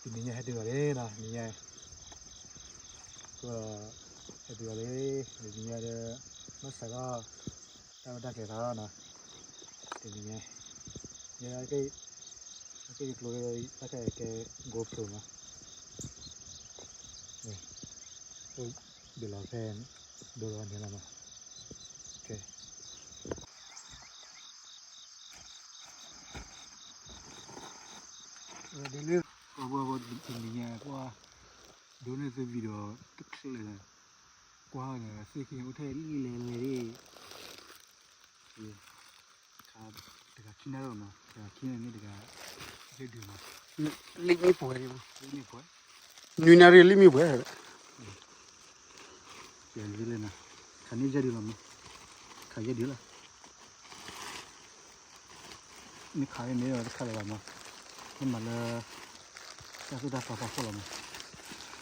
တနံၤညါဟဲတုၤအီၤလံနီၤ, နံၤညါ အဃိဒီး ဟဲတုၤအီၤလံ, တနံၤညါဒီး မ့ၢ်စးထီၣ် တၢ်အိၣ်တၢ်ကဲၤသးလီၤနီၤ, တနံၤညါ ယဲ အက့ၢ်ယကျိၤ တၢ်ခဲကဲ GoPro နီၤ, ဘ့ၣ်လီၤဖဲ ဒိလီၤန့ၣ်လီၤနီၤ, ကဲ ဒ်လၢ ပှၤဘၣ်ပှၤတနံၤညါ ကွၢ် ဒိန့ၢ်သု video တချၢၣ်လၢ ကွၢ်န့ၣ် သ့ၣ်ခံန့ၣ် အိၣ်ထဲလံလဲၤလဲၤဒၣ်, တဂၤခံန့ၣ်လီၤမး, တဂၤခံန့ၣ်မ့ၢ်တဂၤ ယဲၢ်ဒုးမး, လံၣ်မ့ၣ်ပှဲၤ, လံၣ်မ့ၣ်ပှဲၤ, နွံနၣ်ရံၣ်လံၣ်မ့ၣ်ပှဲၤ ယဲၢ်ဒုးလၢနီၤ, ခးန့ၢ်ယဲၢ်ဒုးလီၤမး, ခးယဲၢ်ဒုးလီၤ, မ့ၢ်ခးန့ၢ်တခါလၢၤဘၣ်မး, မ့ၢ်မၤလၢ တၢ်သိၣ်တၢ်သီဖီခိၣ်လီၤမး,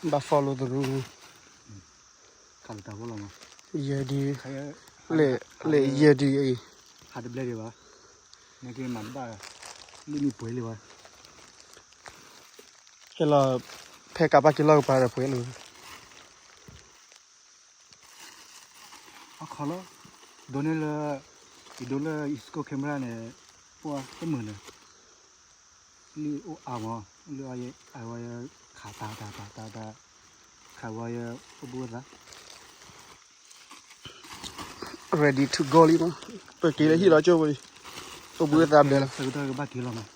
ဘၣ် follow through ခးလၢတၢ်ဖိလီၤမး, ယဲၢ်ဒုး, လဲၤ လဲၤယဲၢ်ဒုးအံၤ, ဟးတဘျဲၣ်ဒံးဘၣ်, နက့မၤဘၣ် လံၣ်မ့ၣ်ပှဲၤလံဘၣ်, ဟဲလီၤ ဖဲကးဘၣ်က့ၤလီၢ်ကပၤဒီးပှဲၤလံ အခီလီၤ, ဒိန့ၢ်လၢ ယဒိလၢ East Coast camera န့ၣ် ပှၤတမုာ်န့ၣ်, လံၣ်အိၣ်အါမး, လၢအဝဲခးတၢ်တၢ်တၢ်တၢ်တၢ်, ခးဝဲအိၣ်ဘှံးအိၣ်သါ ready to go လံမး, ပက့ၤလၢဟံၣ်လီၤကၠိဖိလံ, အိၣ်ဘှံးအိၣ်သါဘျဲလီၤ, ဆၢကတီၢ်ကဘၣ်က့ၤလီၤမး,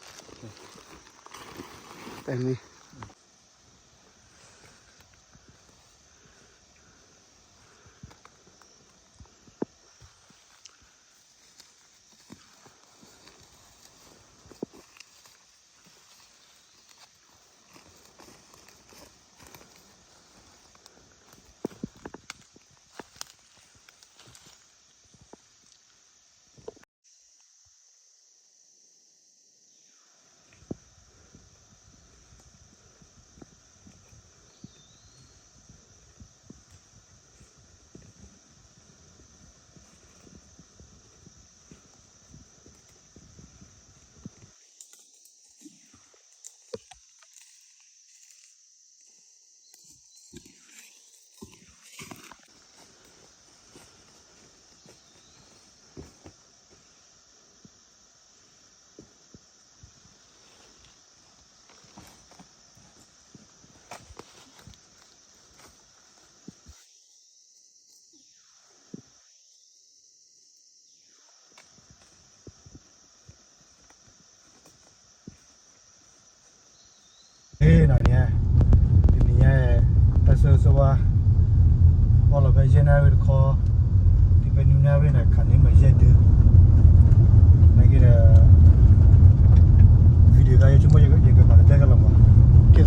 တမံၤ တနံၤညါ တၢ်ဆိၣ်ဂ့ၤဆိၣ်ဝါ ဘၣ်လီၤဖဲယဲၢ်နၣ်ရံၣ်တခီ, တုၤဖဲနွံနၣ်ရံၣ်န့ၣ် ခးန့ၢ်မ့ၢ်ယဲၢ်ဒုး